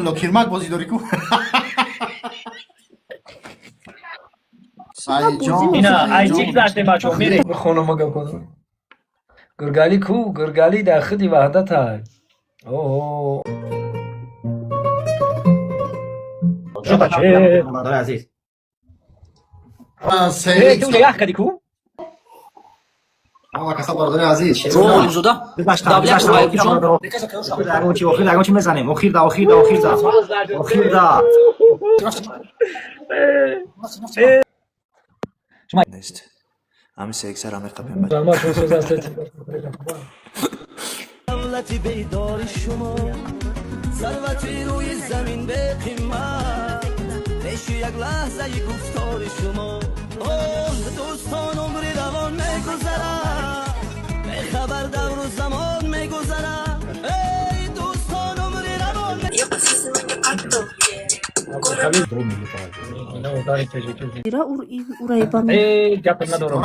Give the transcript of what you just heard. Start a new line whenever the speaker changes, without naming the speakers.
Мулло Кирмак бозӣ дорӣ ку? Саидҷон.
Ина, ай чӣ гузаштем, бачаҳо, мерем.
Бихонам, гап кунам. Гургали ку, Гургали дар худи Ваҳдатай. Оҳо.
Бародари азиз.
Э, ту ях кади ку?
Каса, бародари азиз.
Олимзода.
Гузаштам, гузаштам. Ягон чи, охир ягон чи мезанем. Охир да, охир да, охир да. Охир да.
Нест. Ҳами сексар ҳами қапем.
Залма, шумо соз ҳастед.
Давлати бедори шумо, сарвати рӯи замин беқимат пеши як лаҳзаи гуфтори шумо. Оҳ, дӯстон, умри равон мегузарад, бехабар давру замон мегузарад. Эй, дӯстон, умри равон.
Э, гап надорам.